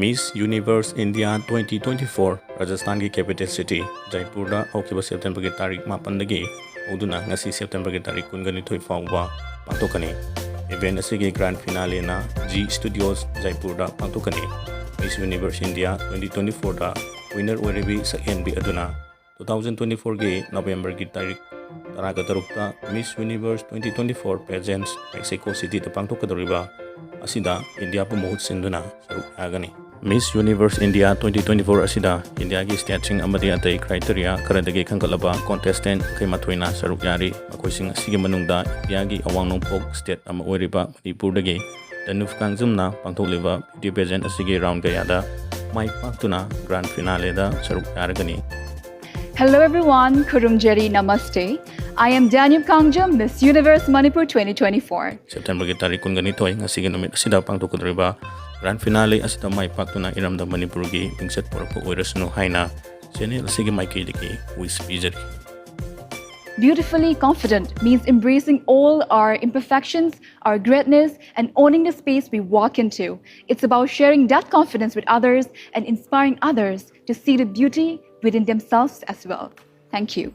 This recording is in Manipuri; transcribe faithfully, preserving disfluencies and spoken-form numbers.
Miss Universe India twenty twenty-four ꯔꯥꯖꯁꯊꯥꯟꯒꯤ capital city ꯖꯥꯏꯄꯨꯔꯗ ꯍꯧꯈꯤꯕ ꯁꯦꯞꯇꯦꯝꯕꯔꯒꯤ ꯇꯥꯔꯤꯛ ꯃꯥꯄꯟꯗꯒꯤ ꯍꯧꯗꯨꯅ ꯉꯁꯤ ꯁꯦꯞꯇꯦꯝꯕꯔꯒꯤ ꯇꯥꯔꯤꯛ ꯀꯨꯟꯒ ꯅꯤꯊꯣꯏ ꯐꯥꯎꯕ ꯄꯥꯡꯊꯣꯛꯀꯅꯤ꯫ Event ꯑꯁꯤꯒꯤ grand finale ꯅ G Studios ꯖꯥꯏꯄꯨꯔꯗ ꯄꯥꯡꯊꯣꯛꯀꯅꯤ꯫ Miss Universe India twenty twenty-four ꯗ winner ꯑꯣꯏꯔꯤꯕꯤ ꯁꯛꯍꯦꯟꯕꯤ ꯑꯗꯨꯅ two thousand twenty-four ꯒꯤ ꯅꯕꯦꯝꯕꯔꯒꯤ ꯇꯥꯔꯤꯛ ꯇꯔꯥꯒ ꯇꯔꯨꯛꯇ Miss Universe twenty twenty-four pageants Mexico City ꯗ ꯄꯥꯡꯊꯣꯛꯀꯗꯧꯔꯤꯕ ꯑꯁꯤꯗ ꯏꯟꯗꯤꯌꯥꯕꯨ ꯃꯍꯨꯠ ꯁꯤꯟꯗꯨꯅ ꯁꯔꯨꯛ ꯌꯥꯒꯅꯤ꯫ Miss Universe India twenty twenty-four ꯑꯁꯤꯗ ꯏꯟꯗꯤꯌꯥꯒꯤ state ꯁꯤꯡ ꯑꯃꯗꯤ ꯑꯇꯩ criteria ꯈꯔꯗꯒꯤ ꯈꯟꯒꯠꯂꯕ contestant ꯌꯥꯡꯈꯩ ꯃꯥꯊꯣꯏꯅ ꯁꯔꯨꯛ ꯌꯥꯔꯤ꯫ ꯃꯈꯣꯏꯁꯤꯡ ꯑꯁꯤꯒꯤ ꯃꯅꯨꯡꯗ ꯏꯟꯗꯤꯌꯥꯒꯤ ꯑꯋꯥꯡ ꯅꯣꯡꯄꯣꯛ state ꯑꯃ ꯑꯣꯏꯔꯤꯕ ꯃꯅꯤꯄꯨꯔꯗꯒꯤ ꯇꯅꯨꯐ ꯀꯥꯡꯖꯝꯅ ꯄꯥꯡꯊꯣꯛꯂꯤꯕ beauty pageant ꯑꯁꯤꯒꯤ round ꯀꯌꯥꯗ ꯃꯥꯏ ꯄꯥꯛꯇꯨꯅ grand finale ꯗ ꯁꯔꯨꯛ ꯌꯥꯔꯒꯅꯤ꯫ Hello everyone, Khurumjari Namaste. I am Daniel Kangjam, Miss Universe Manipur twenty twenty-four. ꯁꯦꯞꯇꯦꯝꯕꯔꯒꯤ ꯇꯥꯔꯤꯛ ꯀꯨꯟꯒ ꯅꯤꯊꯣꯏ, ꯉꯁꯤꯒꯤ ꯅꯨꯃꯤꯠ ꯑꯁꯤꯗ ꯄꯥꯡꯊꯣꯛꯀꯗꯧꯔꯤꯕ grand finale ꯑꯁꯤꯗ ꯃꯥꯏ ꯄꯥꯛꯇꯨꯅ ꯏꯔꯝꯗꯝ ꯃꯅꯤꯄꯨꯔꯒꯤ ꯃꯤꯡꯆꯠ ꯄꯨꯔꯛꯄ ꯑꯣꯏꯔꯁꯅꯨ ꯍꯥꯏꯅ channel ꯑꯁꯤꯒꯤ ꯃꯥꯏꯀꯩꯗꯒꯤ wish ꯄꯤꯖꯔꯤ꯫ Beautifully confident means embracing all our imperfections, our greatness, and owning the space we walk into. It's about sharing that confidence with others and inspiring others to see the beauty within themselves as well. Thank you.